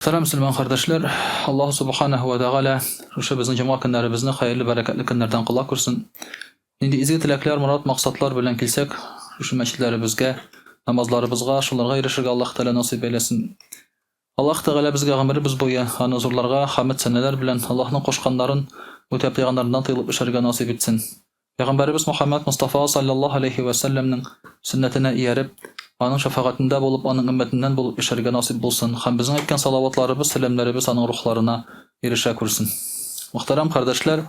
Сәлам, мөселман кардәшләр! Аллаһ Субханаһу ва Тәгалә шушы безнең җомга көннәребезне хәерле, бәрәкәтле көннәрдән кыла күрсен. Нинди изге теләкләр, морад, максатлар белән килсәк, шушы мәчетләребезгә, намазларыбызга, шуларга ирешергә Аллаһ Тәгалә насыйп әйләсен. Аллаһ Тәгалә безгә гомеребез буе аны зурларга, хәмед сәнәләр белән Аллаһның кушканнарын үтәп, тыйганнарыннан тыелып эшләргә насыйп итсен. Пәйгамбәребез Мөхәммәд Мостафа салләллаһу галәйһи вә сәлләмнең сөннәтенә ияреп, аның шәфәгатендә булып, аның өммәтеннән булып яшәргә насыйп булсын һәм безнең әйткән салаватларыбыз, сәламнәребез аның рухларына ирешә күрсен. Мөхтәрәм кардәшләр,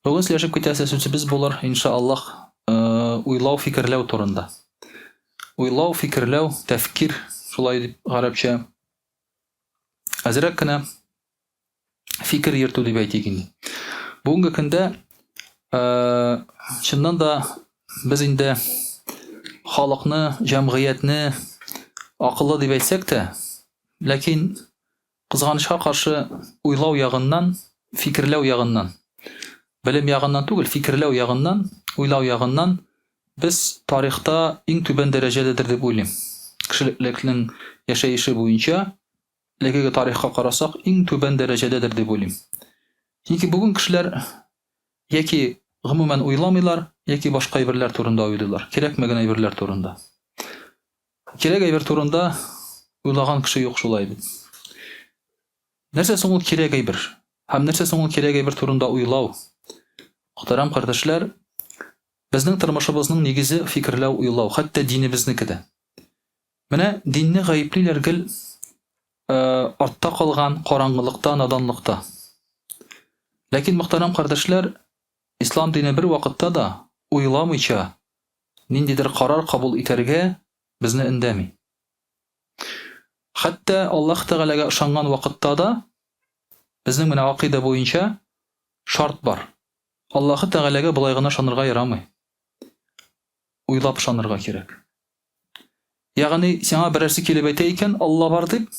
бүген сөйләшеп китәсе сүзебез булыр, инша Аллаһ, уйлау, фикерләү турында. Уйлау, фикерләү, тәфкир, шулай дип гарәпчә. Әзрәк кенә фикер йөртү дип әйтик инде. Бүгенге көндә чыннан да без инде халыкны, җәмгыятьне акыллы дип әйтсәк тә, ләкин кызганычка каршы уйлау ягыннан, фикерләү ягыннан, белем ягыннан түгел, фикерләү ягыннан, уйлау ягыннан без тарихта иң түбән дәрәҗәдәдер дип уйлыйм. Кешелекнең яшәеше буенча Элеккеге тарихка карасак, иң түбән дәрәҗәдәдер дип уйлыйм. Чөнки бүген кешеләр яки гомумән уйламыйлар, яки башка әйберләр турында уйлыйлар, кирәкмәгән әйберләр турында. Кирәк әйбер турында уйлаган кеше юк шулай бит. Нәрсә соң ул кирәк әйбер? Һәм нәрсә соң ул кирәк әйбер турында уйлау? Мөхтәрәм кардәшләр, безнең тормышыбызның нигезе фикерләү, уйлау, хәтта динебезнеке дә. Менә динне гаеплиләр гел артта калган караңгылыкта, наданлыкта. Ләкин, мөхтәрәм кардәшләр, ислам дине бер вакытта да уйламыйча ниндидер карар кабул итәргә безне өндәми. Хәтта Аллаһ Тәгаләгә ышанган вакытта да безнең менә акыйда буенча шарт бар. Аллаһы Тәгаләгә болай гына ышанырга ярамый. Уйлап ышанырга кирәк. Ягъни сиңа берәрсе килеп әйтә икән, Алла бар дип,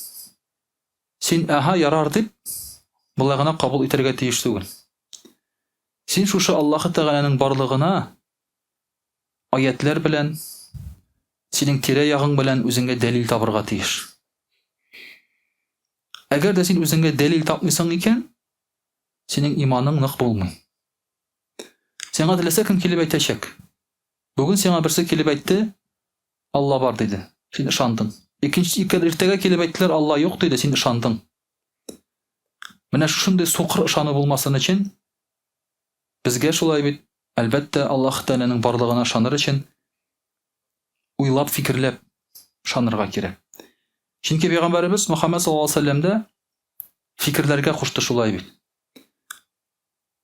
син әһә ярар дип, болай гына кабул итәргә тиеш түгел. Син шушы Аллаһы Тәгаләнең барлыгына аятлар белән, синең тирә-ягың белән үзеңгә дәлил табырга тиеш. Әгәр дә син үзеңгә дәлил тапмыйсың икән, синең иманың нык булмый. Сиңа теләсә кем килеп әйтәчәк. Бүген сиңа берсе килеп әйтте, Алла бар диде. Син ышандың. Икенче ике иртәгә килеп әйттеләр, Алла юк диде, син ышандың. Менә шушындый сукыр ышану булмасын өчен безгә шулай бит, әлбәттә, Аллаһ Тәгаләнең барлыгына ышаныр өчен уйлап, фикерләп ышанырга кирәк. Чөнки пәйгамбәребез Мөхәммәд саллаллаһу алейһи вәсәлләм дә фикерләргә кушты шулай бит.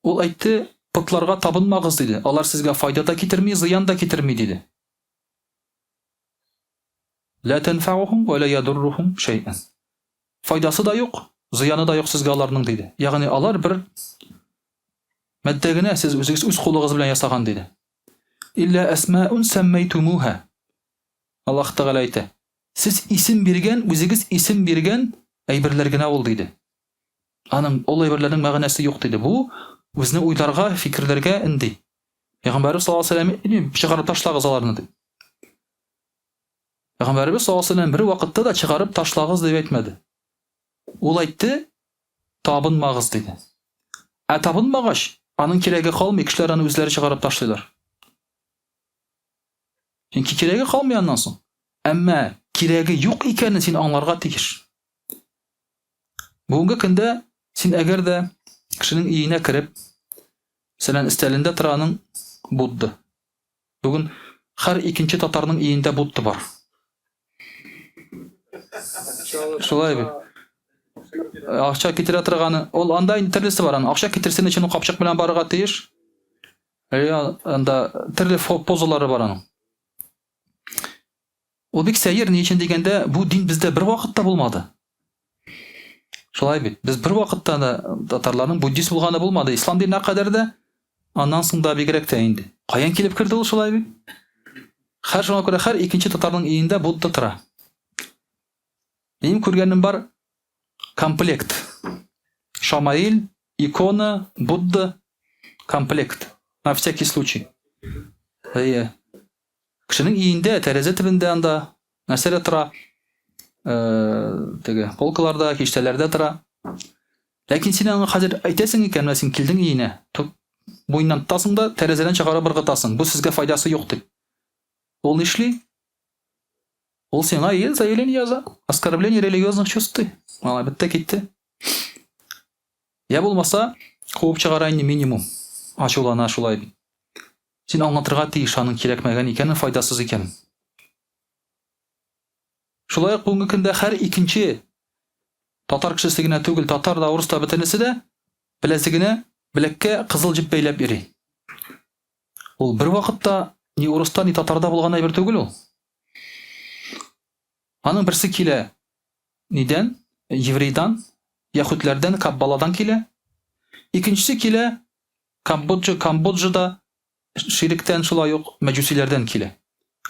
Ул әйтте, Потларга табынмагыз, диде, алар сезгә файда да китерми, зыян да китерми, диде. Ла тәнфәгухум вә ла ядуррухум шәйән. Файдасы да юк, зыяны да юк сезгә аларның, диде. Ягъни алар бер матдә генә, сез үзегез үз кулыгыз белән ясаган, диде. Илля әсмаун сәммәйтумуха. Аллаһ Тәгалә әйтә, сез исем биргән, үзегез исем биргән әйберләр генә ул, диде. Аның ул әйберләрнең мәгънәсе юк диде. Бу үзне уйларга, фикерләргә өнди. Пәйгамбәрбез саллаллаһу алейһи ва сәлләм чыгарып ташлагыз аларны дип. Пәйгамбәрбез саллаллаһу алейһи ва сәлләм бер вакытта да чыгарып ташлагыз дип әйтмәде. Ул әйтте, табынмагыз диде. Ә табынмагач, аның кирәге калмый, кешеләр аны үзләре чыгарып ташлыйлар. Чөнки кирәге калмый аннан соң. Әмма кирәге юк икәнен син аңларга тиеш. Бүгенге көндә син әгәр дә кешенең өенә кереп, мәсәлән, өстәлендә тора аның Будда. Бүген һәр икенче татарның өендә Будда бар. Шулай бит. Акча китерә торганы, ул анда инде төрлесе бар, аның акча китерсен өчен ул капчык белән барырга тиеш. Әйе, анда төрле позалары бар аның. Ул бик сәер, ни өчен дигәндә, бу дин бездә бер вакытта булмады. Шулай бит. Без бер вакытта да татарларның буддист булганы булмады. Ислам диненә кадәр дә, аннан соң да бигрәк тә инде. Каян килеп керде ул шулай бит? Һәр шуңа күрә һәр икенче татарның өендә Будда тора. Минем күргәнем бар комплект. Шамаил, икона, Будда, комплект. На всякий случай. Әйе. Кешенең өендә, тәрәзә төбендә анда нәрсәләр тора. теге полкаларда, киштәләрдә тора. Ләкин син аңа хәзер әйтәсең икән, менә син килдең өенә, буеннан тотасың да тәрәзәдән чыгарып ыргытасың. Бу сезгә файдасы юк дип. Ул нишли? Ул сиңа ел заявление яза. Оскорбление религиозных чувств ди. Алай бетте китте. Я булмаса, куып чыгара инде минимум. Ачулана шулай бит. Син аңлатырга тиеш аның кирәкмәгән икәнен, файдасыз икәнен. Шулай ук бүгенге көндә һәр икенче татар кешесе генә түгел, татар да, урыс та бөтенесе дә беләзегенә беләккә кызыл җеп бәйләп йөри. Ул бер вакытта ни урыста, ни татарда булган әйбер түгел ул. Аның берсе килә нидән? Еврейдан, яһүдләрдән, каббаладан килә. Икенчесе килә Камбоджа, Камбоджада ширектән шулай ук мәҗүсиләрдән килә.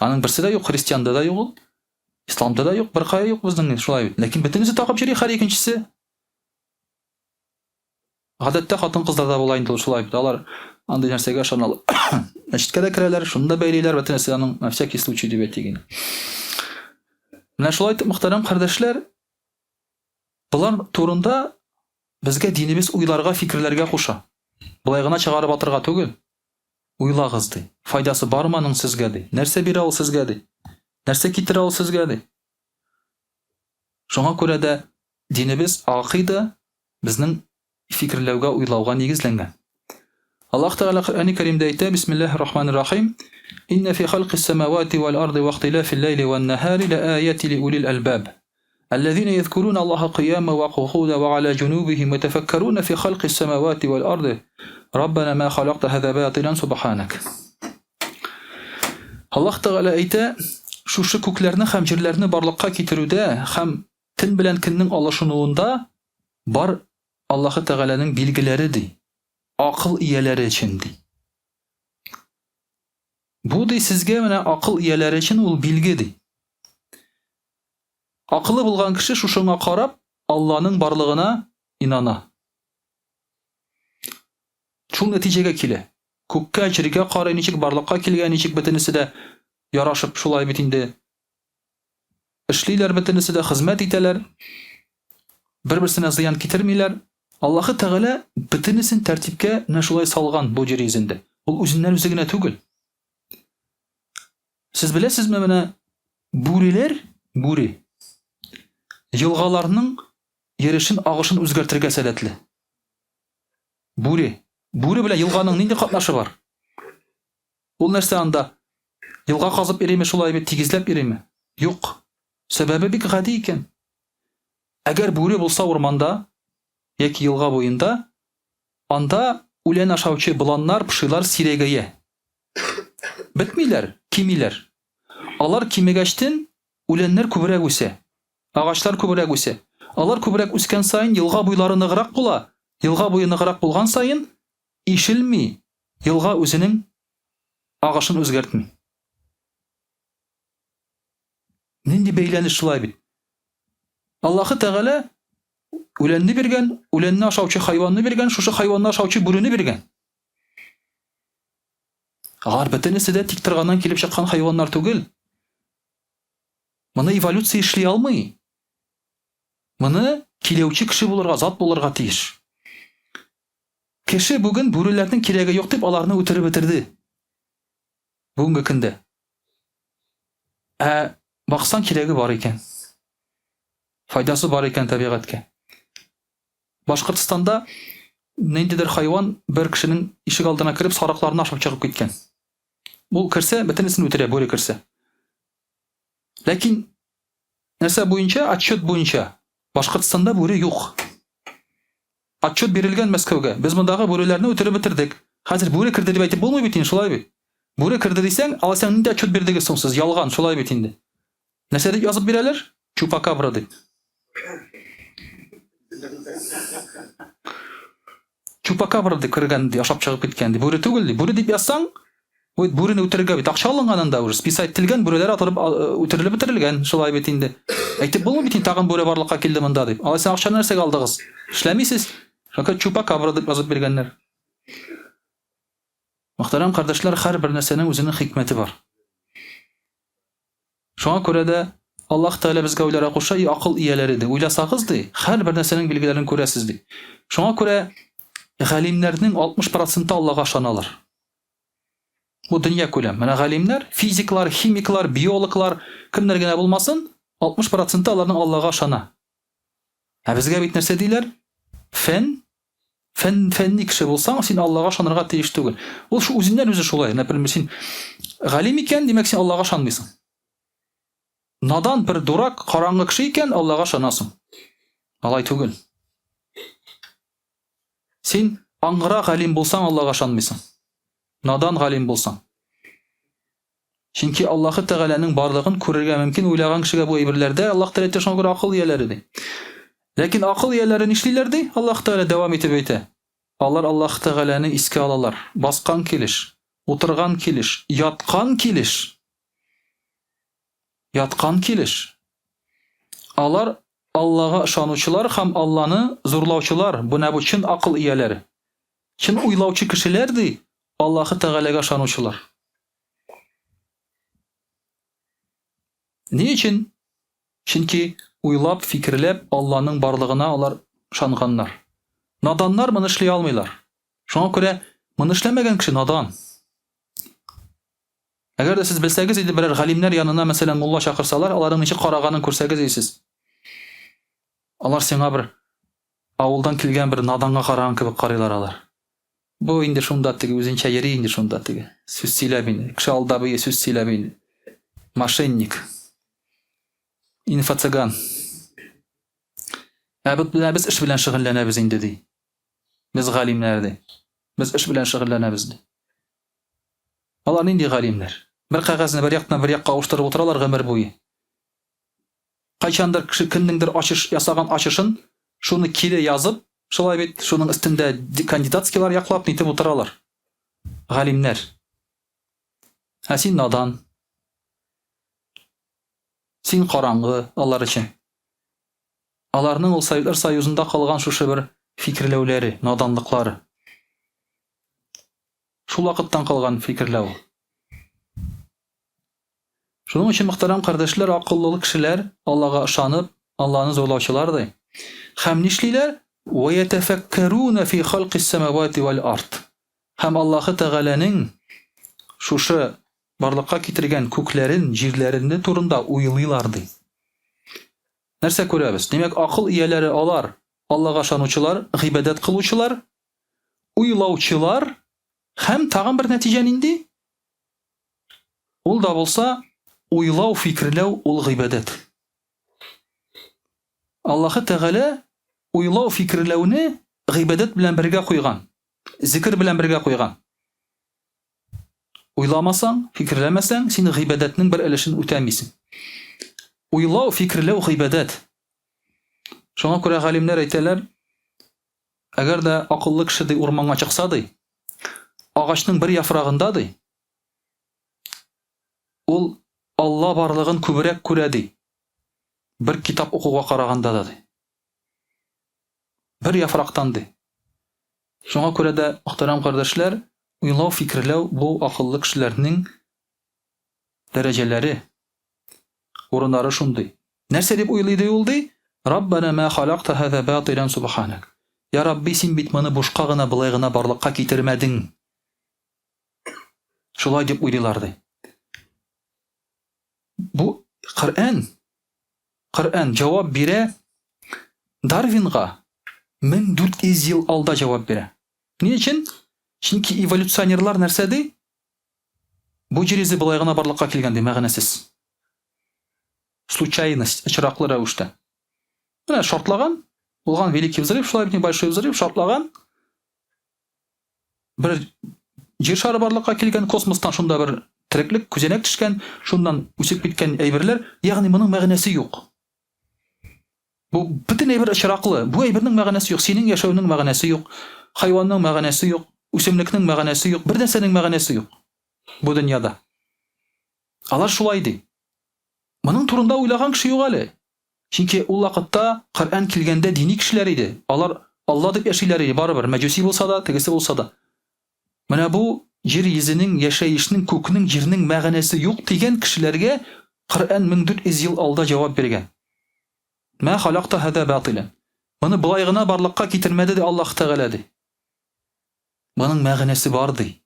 Аның берсе дә юк, христианда да юк ул. Исламда да юк, беркая юк безнең шулай бит. Ләкин бөтенесе тагып йөри һәр икенчесе. Гадәттә хатын-кызларда була инде ул шулай бит. Алар андый нәрсәгә ышаналар. Мәчеткә дә керәләр, шуны да бәйлиләр, бөтенесе аның на всякий случай дип әйтик инде. Менә шулай итеп, мөхтәрәм кардәшләр, болар турында безгә динебез уйларга, фикерләргә куша. Болай гына чыгарып атырга түгел. Уйлагыз ди. Файдасы бармы аның сезгә ди. Нәрсә бирә ул сезгә ди. Нәрсә китерә ул сезгә ди. Шуңа күрә дә динебез акыйда безнең фикерләүгә, уйлауга нигезләнгән. Аллаһ Тәгалә Коръәни Кәримдә әйтә, Бисмиллаһир Рахманир Рахим, Инна фи халкис самавати вал арди ва ихтилафил ләйли ван наһари ла аяти ли улил албаб. Аллазина язкуруна Аллаһа кыяма ва кууда ва аля җунубихим ва ятафаккаруна фи халкис самавати вал арди. Раббана ма халакта һаза батилан субханак. Аллаһ Тәгалә әйтә, шушы күкләрне һәм җирләрне барлыкка китерүдә һәм Төн белән көннең алышынуында бар Аллаһы Тәгаләнең билгеләре, ди, акыл ияләре өчен, ди. Бу, ди, сезгә менә акыл ияләре өчен ул билге, ди. Акылы булган кеше шушыңа карап, Алланың барлыгына инана. Шул нәтиҗәгә килә. Күккә, җиргә карый, ничек барлыкка килгән, ничек бөтенесе дә ярашып шулай бит инде Эшлиләр бөтенесе дә, хезмәт итәләр. Бер-берсенә зыян китермиләр. Аллаһы Тәгалә бөтенесен тәртипкә менә шулай салган бу җир йөзендә. Ул үзеннән үзе генә түгел. Сез беләсезме менә бүреләр, бүре елгаларның йөрешен, агышын үзгәртергә сәләтле. Бүре. Бүре белән елганың нинди катнашы бар? Ул нәрсә анда? Елга казып йөриме шулай бит, тигезләп йөриме? Юк. Сәбәбе бик гади икән. Әгәр бүре булса урманда яки елга буенда, анда үлән ашаучы боланнар, пошилар сирәгәя. Бетмиләр, кимиләр. Алар кимегәчтен, үләннәр күбрәк үсә. Агачлар күбрәк үсә. Алар күбрәк үскән саен елга буйлары ныграк була. Елга буе ныграк булган саен, ишелми, елга үзенең агышын үзгәртми. Нинди бәйләнеш шулай бит. Аллаһы Тәгалә үләнне биргән, үләнне ашаучы хайванны биргән, шушы хайванны ашаучы бүрене биргән. Алар бөтенесе дә тик торганнан килеп чыккан хайваннар түгел. Моны эволюция эшли алмый. Моны киләүче кеше булырга, зат булырга тиеш. Кеше бүген бүреләрнең кирәге юк дип аларны үтереп бетерде. Бүгенге көндә. Ә баксаң кирәге бар икән. Файдасы бар икән табигатькә. Башкортстанда ниндидер хайван бер кешенең ишек алдына кереп сарыкларны ашап чыгып киткән. Ул керсә, бөтенесен үтерә, бүре керсә. Ләкин нәрсә буенча, отчет буенча Башкортстанда бүре юк. Отчет бирелгән Мәскәүгә. Без мондагы бүреләрне үтереп бетердек. Хәзер бүре керде дип әйтеп булмый бит инде, шулай бит? Бүре керде дисәң, алайсаң нинди отчет бирдегез соң сез? Ялган, шулай бит инде. Нәрсә дип язып бирәләр? Чупакабра дип. Чупакабра дип кергән ди, ашап чыгып киткән ди. Бүре түгел ди. Бүре дип язсаң, Бит бүрене үтерергә бит акча алынган анда уже, списать ителгән, бүреләр атылып үтерелеп бетерелгән, шулай бит инде. Әйтеп булмый бит инде тагын бүре барлыкка килде монда дип. Алайса акчаны нәрсәгә алдыгыз? Эшләмисез? Шуңа чупакабра дип язып биргәннәр. Мөхтәрәм кардәшләр, һәрбер нәрсәнең үзенең хикмәте бар. Шуңа күрә дә Аллаһ Тәгалә безгә уйларга куша, и акыл ияләре ди. Уйласагыз ди, һәрбер нәрсәнең билгеләрен күрәсез ди. Шуңа күрә галимнәрнең 60 проценты Аллага ышаналар. Бу дөнья күләм. Менә галимнәр, физиклар, химиклар, биологлар, кемнәр генә булмасын, 60 проценты аларның Аллага ышана. Ә безгә бит нәрсә диләр? Фән, фән, фәнни кеше булсаң, син Аллага ышанырга тиеш түгел. Ул шу үзеннән үзе шулай. Например, син галим икән, димәк, син Аллага ышанмыйсың. Надан бер дурак, караңгы кеше икән, Аллага ышанасың. Алай түгел. Син аңгыра галим булсаң, Аллага ышанмыйсың. Надан галим булсаң. Чөнки Аллаһы Тәгаләнең барлыгын күрергә мөмкин уйлаган кешегә бу әйберләрдә Аллаһ Тәгалә әйтә, шуңа күрә акыл ияләре ди. Ләкин акыл ияләре нишлиләр ди? Аллаһ Тәгалә дәвам итеп әйтә. Алар Аллаһ Тәгаләне искә алалар. Баскан килеш, утырган килеш, яткан килеш. Яткан килеш. Алар Аллага ышанучылар һәм Алланы зурлаучылар, бу нә бу чын акыл ияләре. Чын уйлаучы кешеләр ди, Аллаһы Тәгаләгә ышанучылар. Ни өчен? Чөнки уйлап, фикерләп Алланың барлыгына алар ышанганнар. Наданнар моны эшли алмыйлар. Шуңа күрә моны эшләмәгән кеше надан. Әгәр дә сез белсәгез иде, берәр галимнәр янына, мәсәлән, мулла чакырсалар, аларның ничек караганын күрсәгез иде сез. Алар сиңа бер авылдан килгән бер наданга караган кебек карыйлар алар. Бу инде шунда теге үзенчә йөри инде шунда теге. Сүз сөйләп инде. Кеше алдап ие сүз сөйләп инде. Мошенник. Инфоцыган. Ә бит менә без эш белән шөгыльләнәбез инде ди. Без галимнәр ди. Без эш белән шөгыльләнәбез ди. Алар нинди галимнәр? Бер кәгазьне бер яктан бер якка авыштырып утыралар гомер буе. Кайчандыр кеше кемнеңдер ачыш ясаган ачышын, шуны кире язып, шулай бит, шуның өстендә кандидатскийлар яклап нитеп утыралар. Галимнәр. Ә син надан. Син караңгы алар өчен. Аларның ул Советлар Союзында калган шушы бер фикерләүләре, наданлыклары. Шул вакыттан калган фикерләү. Шуның өчен, мөхтәрәм кардәшләр, акыллы кешеләр Аллага ышанып, Алланы зурлаучылар ди. Һәм нишлиләр? Ва ятафаккаруна фи халкис самавати вал ард. Һәм Аллаһы Тәгаләнең шушы барлыкка китергән күкләрен, җирләрен турында уйлыйлар ди. Нәрсә күрәбез? Димәк, акыл ияләре алар, Аллага ышанучылар, гыйбадәт кылучылар, уйлаучылар һәм тагын бер нәтиҗә нинди? Ул да булса, уйлау, фикерләү ул гыйбадәт. Аллаһы Тәгалә уйлау, фикерләүне гыйбадәт белән бергә куйган, зикер белән бергә куйган. Уйламасаң, фикерләмәсәң, син гыйбадәтнең бер өлешен үтәмисең. Уйлау, фикерләү гыйбадәт. Шуңа күрә галимнәр әйтәләр, әгәр дә акыллы кеше ди урманга чыкса ди, агачның бер яфрагында ди, Ул Алла барлыгын күбрәк күрә ди. Бер китап укуга караганда да ди. Бер яфрактан ди. Шуңа күрә дә, мөхтәрәм кардәшләр, уйлау, фикерләү бу акыллы кешеләрнең дәрәҗәләре, урыннары шундый. Нәрсә дип уйлый ди ул ди? Раббана ма халакта һаза батилан субханак. Я Рабби, син бит моны бушка гына болай гына барлыкка китермәдең. Шулай дип уйлыйлар ди. Бу Коръән Коръән җавап бирә Дарвинга 1400 ел алда җавап бирә. Ни өчен? Чөнки эволюционерлар нәрсә ди? Бу җир йөзе болай гына барлыкка килгән ди, мәгънәсез. Случайность, очраклы рәвештә. Менә шартлаган, булган великий взрыв, шулай бит небольшой взрыв, шартлаган. Бер җир шары барлыкка килгән, космостан шунда бер тереклек, күзәнәк төшкән, шуннан үсеп киткән әйберләр, ягъни моның мәгънәсе юк. Бу бөтен әйбер очраклы. Бу әйбернең мәгънәсе юк, синең яшәүнең мәгънәсе юк, хайванның мәгънәсе юк, үсемлекнең мәгънәсе юк, бер нәрсәнең мәгънәсе юк бу дөньяда. Алар шулай ди. Моның турында уйлаган кеше юк әле. Чөнки ул вакытта Коръән килгәндә дини кешеләр иде. Алар Алла дип яшиләр иде, барыбер, мәҗүси булса да, тегесе булса да. Менә бу җир йөзенең, яшәешнең, күкнең, җирнең мәгънәсе юк дигән кешеләргә Коръән 1400 ел алда җавап биргән. Мә халакта һәдә батилән. Моны болай гына барлыкка китермәде ди Аллаһ Тәгалә ди. Моның мәгънәсе бар ди.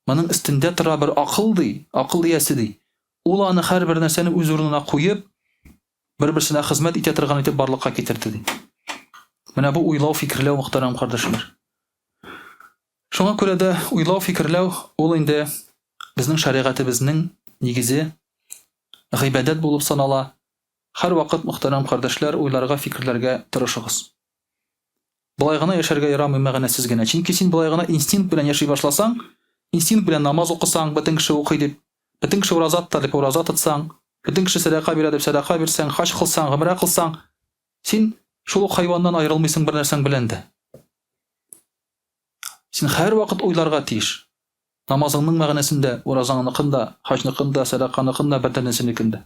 Моның өстендә тора бер акыл ди, акыл иясе ди. Ул аны һәрбер нәрсәне үз урынына куеп, бер-берсенә хезмәт итә торган итеп барлыкка китерде ди. Менә бу уйлау, фикерләү, мөхтәрәм кардәшләр. Шуңа күрә дә уйлау, фикерләү ул инде безнең шәригатебезнең нигезе, гыйбадәт булып санала. Һәрвакыт, мөхтәрәм кардәшләр, уйларга, фикерләргә тырышыгыз. Болай гына яшәргә ярамый мәгънәсез генә. Чөнки син болай гына инстинкт белән яши башласаң, инстинкт белән намаз укысаң, бөтен кеше укый дип, бөтен кеше ураза тота дип ураза тотсаң, бөтен кеше сәдака бирә дип сәдака бирсәң, хаҗ кылсаң, гомрә кылсаң, син шул ук хайваннан аерылмыйсың бер нәрсәң белән дә. Син һәрвакыт уйларга тиеш. Намазыңның мәгънәсен дә, уразаңныкын да, хаҗныкын да, сәдаканыкын да, бөтенесенекен дә.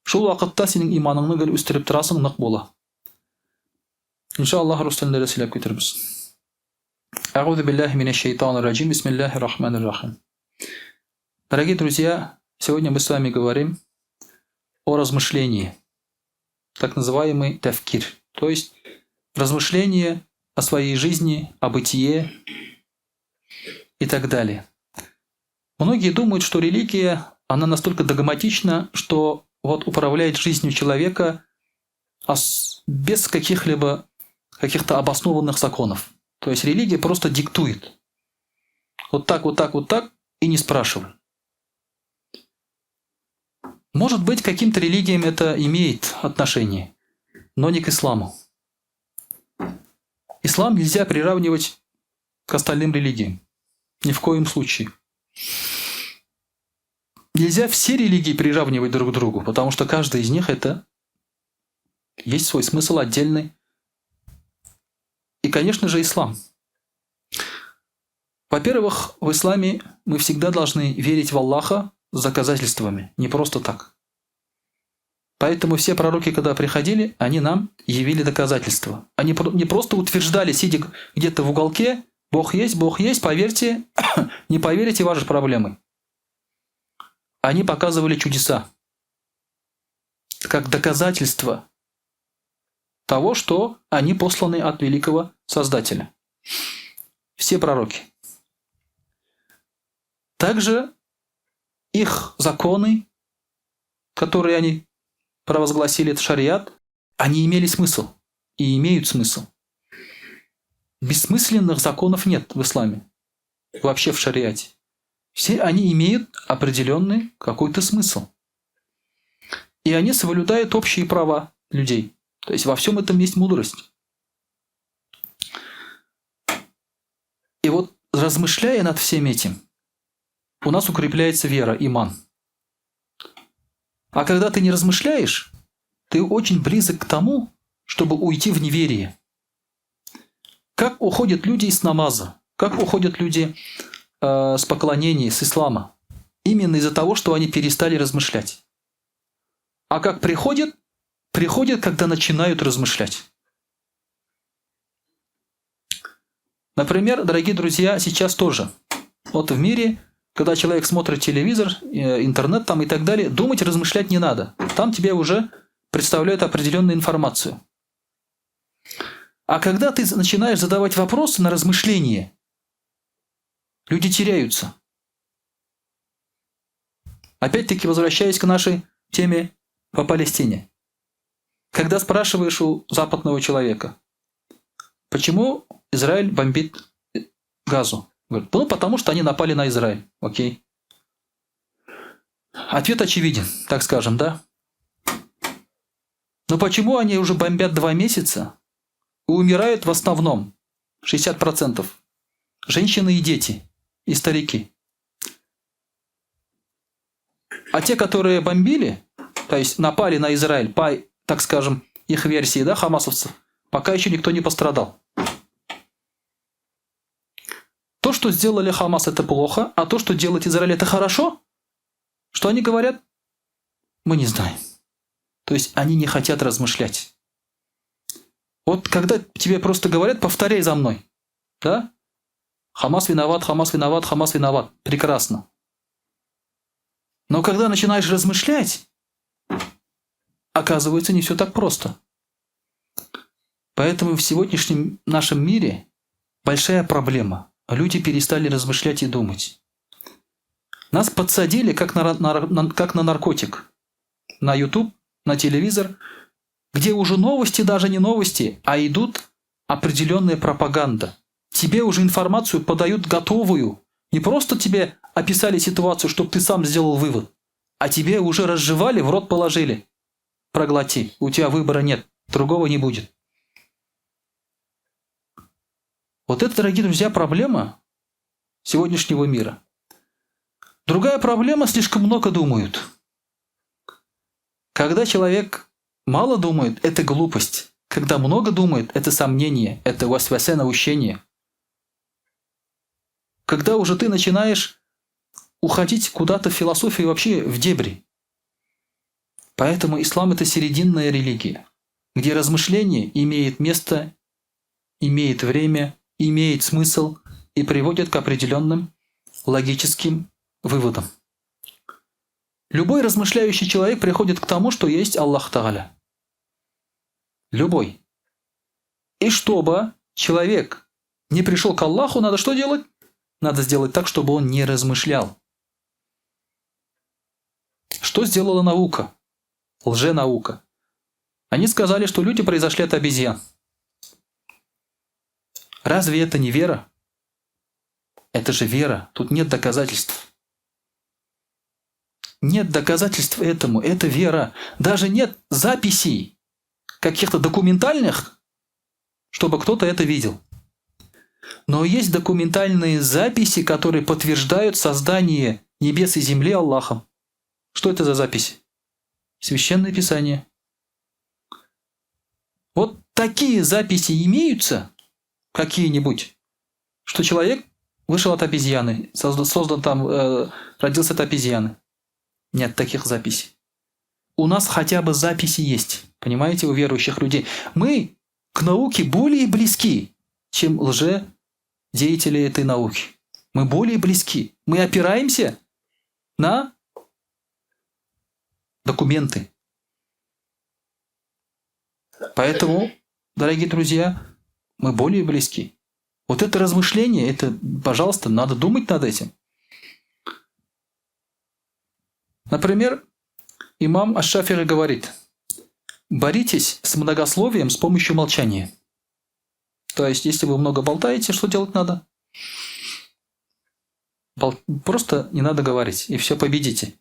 Шул вакытта синең иманыңны гел үстереп торасың, нык була. Иншаллаһ, рус телендә дә сөйләп китербез. Әгъузу биллаһи минәш шайтанир раҗим. Бисмиллаһир рахманир рахим. Дорогие друзья, сегодня мы с вами говорим о размышлении, так называемый тафкир, то есть размышление о своей жизни, о бытие и так далее. Многие думают, что религия, она настолько догматична, что вот управляет жизнью человека без каких-либо каких-то обоснованных законов. То есть религия просто диктует. Вот так, вот так, вот так, и не спрашивай. Может быть, к каким-то религиям это имеет отношение, но не к исламу. Ислам нельзя приравнивать к остальным религиям. Ни в коем случае. Нельзя все религии приравнивать друг к другу, потому что каждая из них это есть свой смысл отдельный. И, конечно же, ислам. Во-первых, в исламе мы всегда должны верить в Аллаха с доказательствами, не просто так. Поэтому все пророки, когда приходили, они нам явили доказательства. Они не просто утверждали, сидя где-то в уголке, Бог есть, поверьте, не поверите, ваши проблемы. Они показывали чудеса, как доказательство того, что они посланы от великого Создателя. Все пророки. Также их законы, которые они провозгласили, это шариат, они имели смысл и имеют смысл. Бессмысленных законов нет в исламе, вообще в шариате. Все они имеют определенный какой-то смысл. И они соблюдают общие права людей. То есть во всем этом есть мудрость. И вот размышляя над всем этим, у нас укрепляется вера, иман. А когда ты не размышляешь, ты очень близок к тому, чтобы уйти в неверие. Как уходят люди из намаза? Как уходят люди с поклонения, с ислама? Именно из-за того, что они перестали размышлять. А как приходят? Приходят, когда начинают размышлять. Например, дорогие друзья, сейчас тоже. Вот в мире, когда человек смотрит телевизор, интернет там и так далее, думать, размышлять не надо. Там тебе уже представляют определенную информацию. А когда ты начинаешь задавать вопросы на размышление, люди теряются. Опять-таки, возвращаясь к нашей теме по Палестине. Когда спрашиваешь у западного человека, почему Израиль бомбит Газу? Говорит, ну потому что они напали на Израиль. Окей. Ответ очевиден, так скажем, да? Но почему они уже бомбят 2 месяца и умирают в основном 60% женщины и дети, и старики? А те, которые бомбили, то есть напали на Израиль по, так скажем, их версии, да, хамасовцев, пока еще никто не пострадал. То, что сделали Хамас, это плохо, а то, что делает Израиль, это хорошо? Что они говорят? Мы не знаем. То есть они не хотят размышлять. Вот когда тебе просто говорят, повторяй за мной, да? Хамас виноват, Хамас виноват, Хамас виноват. Прекрасно. Но когда начинаешь размышлять, Оказывается, не все так просто. Поэтому в сегодняшнем нашем мире большая проблема. Люди перестали размышлять и думать. Нас подсадили как на наркотик. На YouTube, на телевизор, где уже новости даже не новости, а идут определенная пропаганда. Тебе уже информацию подают готовую. Не просто тебе описали ситуацию, чтобы ты сам сделал вывод, а тебе уже разжевали, в рот положили. Проглоти, у тебя выбора нет, другого не будет. Вот это, дорогие друзья, проблема сегодняшнего мира. Другая проблема – слишком много думают. Когда человек мало думает, это глупость. Когда много думает, это сомнение, это васвасе, наущение. Когда уже ты начинаешь уходить куда-то в философию, вообще в дебри. Поэтому ислам – это серединная религия, где размышление имеет место, имеет время, имеет смысл и приводит к определенным логическим выводам. Любой размышляющий человек приходит к тому, что есть Аллах Тааля. Любой. И чтобы человек не пришел к Аллаху, надо что делать? Надо сделать так, чтобы он не размышлял. Что сделала наука? Лженаука. Они сказали, что люди произошли от обезьян. Разве это не вера? Это же вера. Тут нет доказательств. Нет доказательств этому. Это вера. Даже нет записей каких-то документальных, чтобы кто-то это видел. Но есть документальные записи, которые подтверждают создание небес и земли Аллахом. Что это за записи? Священное Писание. Вот такие записи имеются, какие-нибудь, что человек вышел от обезьяны, создан там, родился от обезьяны. Нет таких записей. У нас хотя бы записи есть, понимаете, у верующих людей. Мы к науке более близки, чем лжедеятели этой науки. Мы более близки. Мы опираемся на документы. Поэтому, дорогие друзья, мы более близки. Вот это размышление, это, пожалуйста, надо думать над этим. Например, имам Аш-Шафии говорит: боритесь с многословием с помощью молчания. То есть, если вы много болтаете, что делать надо? Просто не надо говорить, и все победите.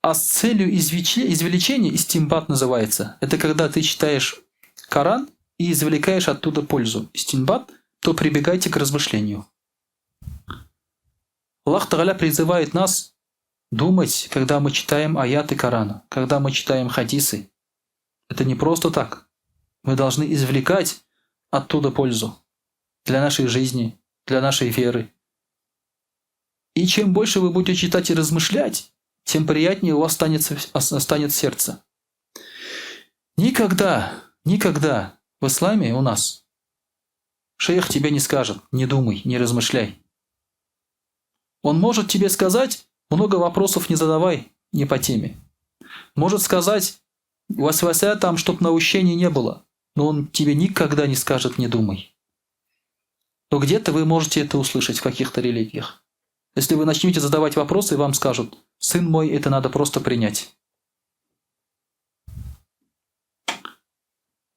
А с целью извлечения, истинбат называется, это когда ты читаешь Коран и извлекаешь оттуда пользу. Истинбат, то прибегайте к размышлению. Аллах Тааля призывает нас думать, когда мы читаем аяты Корана, когда мы читаем хадисы. Это не просто так. Мы должны извлекать оттуда пользу для нашей жизни, для нашей веры. И чем больше вы будете читать и размышлять, тем приятнее у вас станет сердце. Никогда, никогда в исламе у нас шейх тебе не скажет: не думай, не размышляй. Он может тебе сказать: много вопросов не задавай, не по теме. Может сказать: васвася там, чтоб наущения не было. Но он тебе никогда не скажет: не думай. Но где-то вы можете это услышать в каких-то религиях. Если вы начнете задавать вопросы, вам скажут: сын мой, это надо просто принять.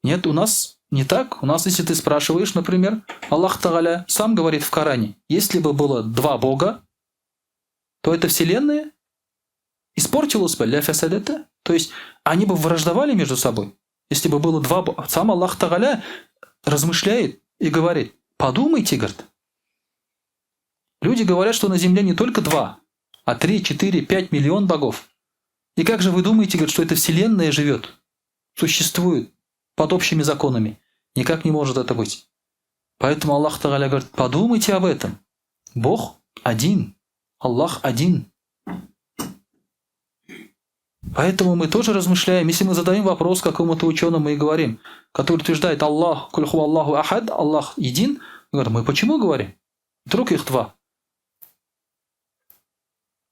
Нет, у нас не так. У нас, если ты спрашиваешь, например, Аллах Тааля сам говорит в Коране: если бы было два Бога, то эта вселенная испортилась бы, ля фасадата. То есть они бы враждовали между собой. Если бы было два Бога. Сам Аллах Тааля размышляет и говорит: подумайте, говорит. Люди говорят, что на земле не только 2, а 3, 4, 5 миллион богов. И как же вы думаете, говорит, что эта вселенная живет, существует под общими законами? Никак не может это быть. Поэтому Аллах Тааля говорит: подумайте об этом. Бог один, Аллах один. Поэтому мы тоже размышляем. Если мы задаем вопрос какому-то ученому и говорим, который утверждает Аллах, куль ху Аллаху ахад, Аллах един, мы говорим: мы почему говорим? Вдруг их два.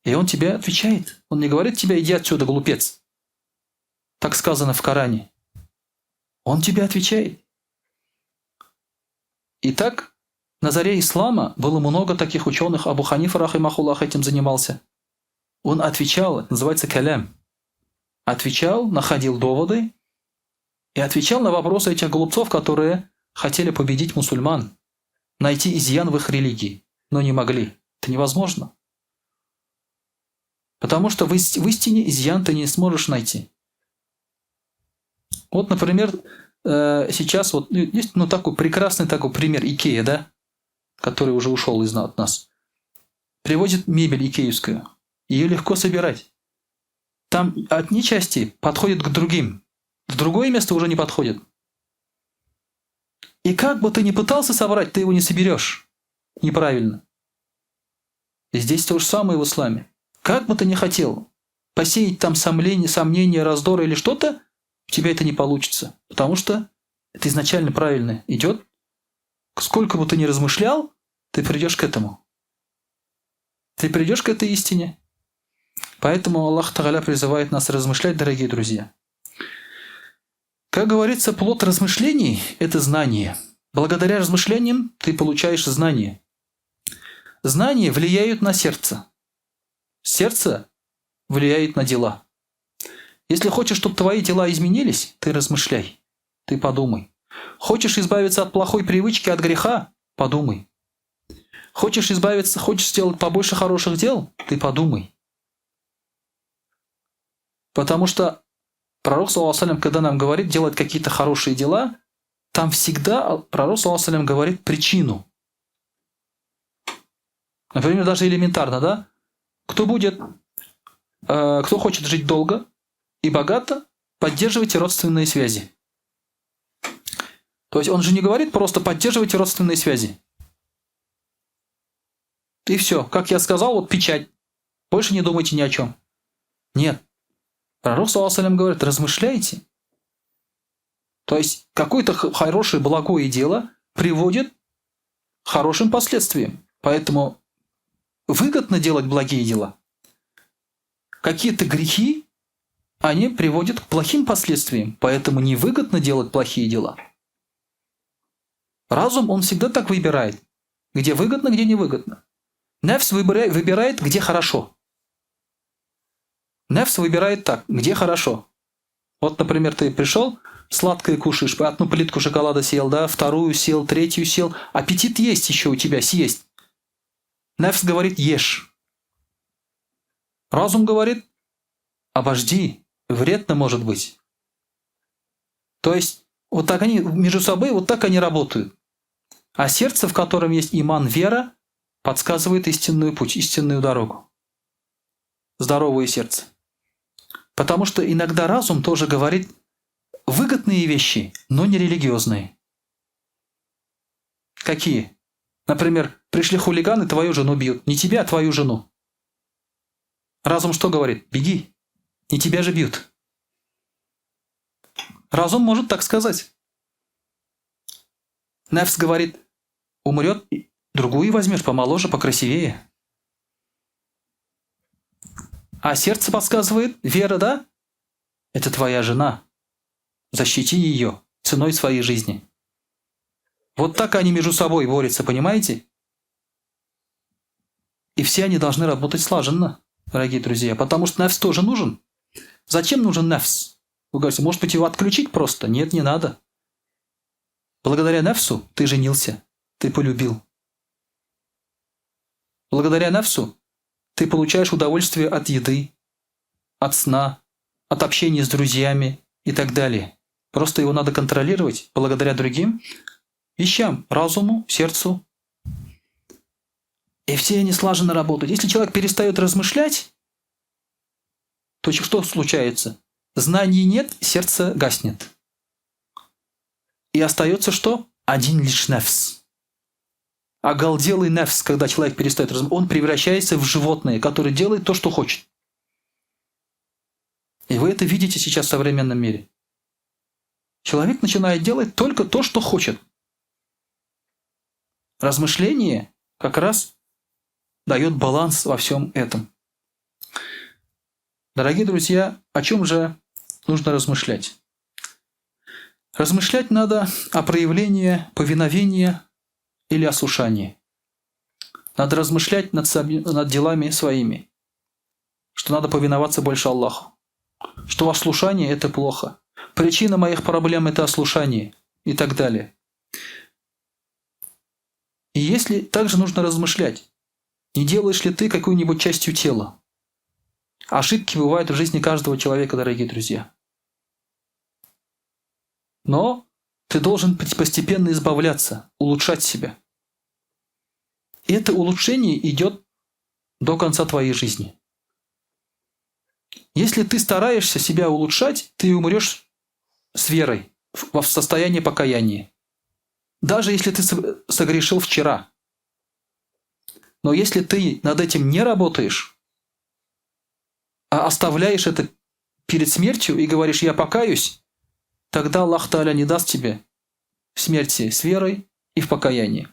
И он тебе отвечает. Он не говорит тебе: иди отсюда, глупец. Так сказано в Коране. Он тебе отвечает. Итак, на заре ислама было много таких ученых. Абу Ханифа, рахимахуллах, этим занимался. Он отвечал, это называется калям. Отвечал, находил доводы и отвечал на вопросы этих глупцов, которые хотели победить мусульман, найти изъян в их религии, но не могли. Это невозможно. Потому что в истине изъян ты не сможешь найти. Вот, например, сейчас вот есть такой прекрасный такой пример Икея, да, который уже ушел от нас. Привозит мебель икеевскую. Ее легко собирать. Там одни части подходят к другим. В другое место уже не подходит. И как бы ты ни пытался собрать, ты его не соберешь. Неправильно. И здесь то же самое в исламе. Как бы ты ни хотел посеять там сомнения, раздоры или что-то, у тебя это не получится. Потому что это изначально правильно идет. Сколько бы ты ни размышлял, ты придешь к этому. Ты придешь к этой истине. Поэтому Аллах Тагаля призывает нас размышлять, дорогие друзья. Как говорится, плод размышлений – это знание. Благодаря размышлениям ты получаешь знание. Знания влияют на сердце. Сердце влияет на дела. Если хочешь, чтобы твои дела изменились, ты размышляй, ты подумай. Хочешь избавиться от плохой привычки, от греха – подумай. Хочешь избавиться, хочешь сделать побольше хороших дел – ты подумай. Потому что пророк, саллаллаху алейхи ва саллям, когда нам говорит делать какие-то хорошие дела, там всегда пророк, саллаллаху алейхи ва саллям, говорит причину. Например, даже элементарно, да? Кто хочет жить долго и богато, поддерживайте родственные связи. То есть он же не говорит просто поддерживайте родственные связи. И все. Как я сказал, вот печать. Больше не думайте ни о чем. Нет. Пророк, саллаллаху алейхи ва саллям, говорит, размышляйте. То есть какое-то хорошее, благое дело приводит к хорошим последствиям. Поэтому выгодно делать благие дела. Какие-то грехи, они приводят к плохим последствиям. Поэтому невыгодно делать плохие дела. Разум, он всегда так выбирает. Где выгодно, где невыгодно. Нефс выбирает, где хорошо. Нефс выбирает так, где хорошо. Вот, например, ты пришел, сладкое кушаешь, одну плитку шоколада съел, да, вторую съел, третью съел. Аппетит есть еще у тебя, съесть. Нефс говорит, ешь. Разум говорит, обожди, вредно может быть. То есть, вот так они между собой, вот так они работают. А сердце, в котором есть иман, вера, подсказывает истинный путь, истинную дорогу. Здоровое сердце. Потому что иногда разум тоже говорит выгодные вещи, но не религиозные. Какие? Например, пришли хулиганы, твою жену бьют. Не тебя, а твою жену. Разум что говорит? Беги. Не тебя же бьют. Разум может так сказать. Нефс говорит, умрет, другую возьмешь, помоложе, покрасивее. А сердце подсказывает, вера, да? Это твоя жена. Защити ее ценой своей жизни. Вот так они между собой борются, понимаете? И все они должны работать слаженно, дорогие друзья, потому что нефс тоже нужен. Зачем нужен нефс? Вы говорите, может быть, его отключить просто? Нет, не надо. Благодаря нефсу ты женился, ты полюбил. Благодаря нефсу ты получаешь удовольствие от еды, от сна, от общения с друзьями и так далее. Просто его надо контролировать благодаря другим вещам, разуму, сердцу. И все они слаженно работают. Если человек перестает размышлять, то что случается? Знаний нет, сердце гаснет. И остается что? Один лишь нефс. Оголделый нефс, когда человек перестает размышлять, он превращается в животное, которое делает то, что хочет. И вы это видите сейчас в современном мире. Человек начинает делать только то, что хочет. Размышление как раз дает баланс во всем этом. Дорогие друзья, о чем же нужно размышлять? Размышлять надо о проявлении повиновения или ослушании. Надо размышлять над, над делами своими, что надо повиноваться больше Аллаху, что ослушание – это плохо, причина моих проблем – это ослушание и так далее. И если также нужно размышлять, не делаешь ли ты какую-нибудь частью тела. Ошибки бывают в жизни каждого человека, дорогие друзья. Но ты должен постепенно избавляться, улучшать себя. И это улучшение идет до конца твоей жизни. Если ты стараешься себя улучшать, ты умрешь с верой, в состоянии покаяния. Даже если ты согрешил вчера. Но если ты над этим не работаешь, а оставляешь это перед смертью и говоришь «я покаюсь», тогда Аллах Тааля не даст тебе смерти с верой и в покаянии.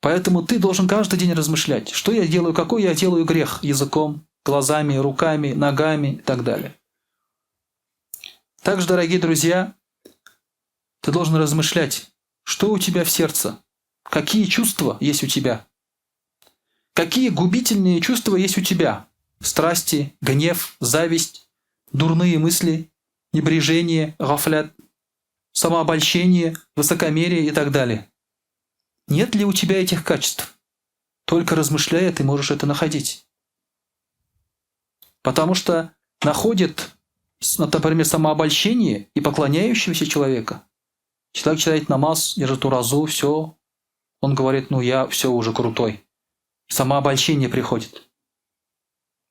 Поэтому ты должен каждый день размышлять, что я делаю, какой я делаю грех языком, глазами, руками, ногами и так далее. Также, дорогие друзья, ты должен размышлять, что у тебя в сердце, какие чувства есть у тебя, какие губительные чувства есть у тебя, страсти, гнев, зависть, дурные мысли, небрежение, гафлят, самообольщение, высокомерие и так далее. Нет ли у тебя этих качеств? Только размышляя, ты можешь это находить. Потому что находит, например, самообольщение и поклоняющегося человека. Человек читает намаз, держит уразу, все. Он говорит, ну я все уже крутой. Самообольщение приходит.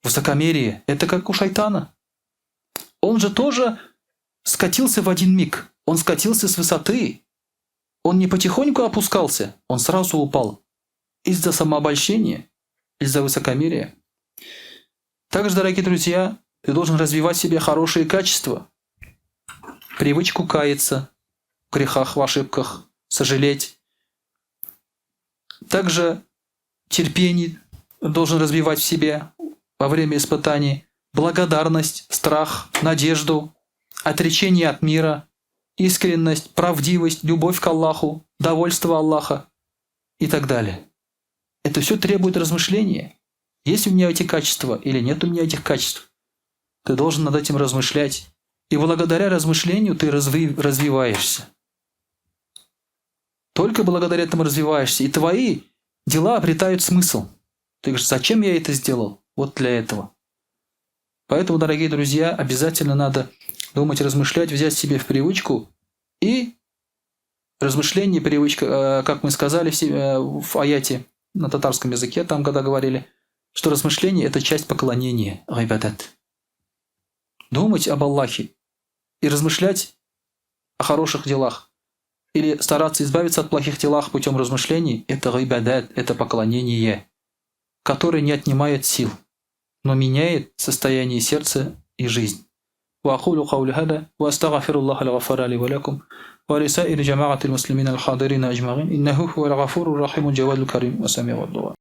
Высокомерие – это как у шайтана. Он же тоже скатился в один миг. Он скатился с высоты. Он не потихоньку опускался, он сразу упал. Из-за самообольщения, из-за высокомерия. Также, дорогие друзья, ты должен развивать в себе хорошие качества. Привычку каяться в грехах, в ошибках, сожалеть. Также терпение должен развивать в себе во время испытаний, благодарность, страх, надежду, отречение от мира, искренность, правдивость, любовь к Аллаху, довольство Аллаха и так далее. Это все требует размышления. Есть у меня эти качества или нет у меня этих качеств? Ты должен над этим размышлять. И благодаря размышлению ты развиваешься. Только благодаря этому развиваешься. И твои дела обретают смысл. Ты говоришь, зачем я это сделал? Вот для этого. Поэтому, дорогие друзья, обязательно надо думать, размышлять, взять себе в привычку. И размышление, привычка, как мы сказали в аяте на татарском языке, там когда говорили, что размышление – это часть поклонения, гайбадат. Думать об Аллахе и размышлять о хороших делах или стараться избавиться от плохих делах путем размышлений – это гайбадат, это поклонение, которое не отнимает сил, но меняет состояние сердца и жизнь. وأقول قولي هذا وأستغفر الله الغفار لي ولكم ولسائر جماعة المسلمين الحاضرين أجمعين إنه هو الغفور الرحيم الجواد الكريم وسميع الدعاء.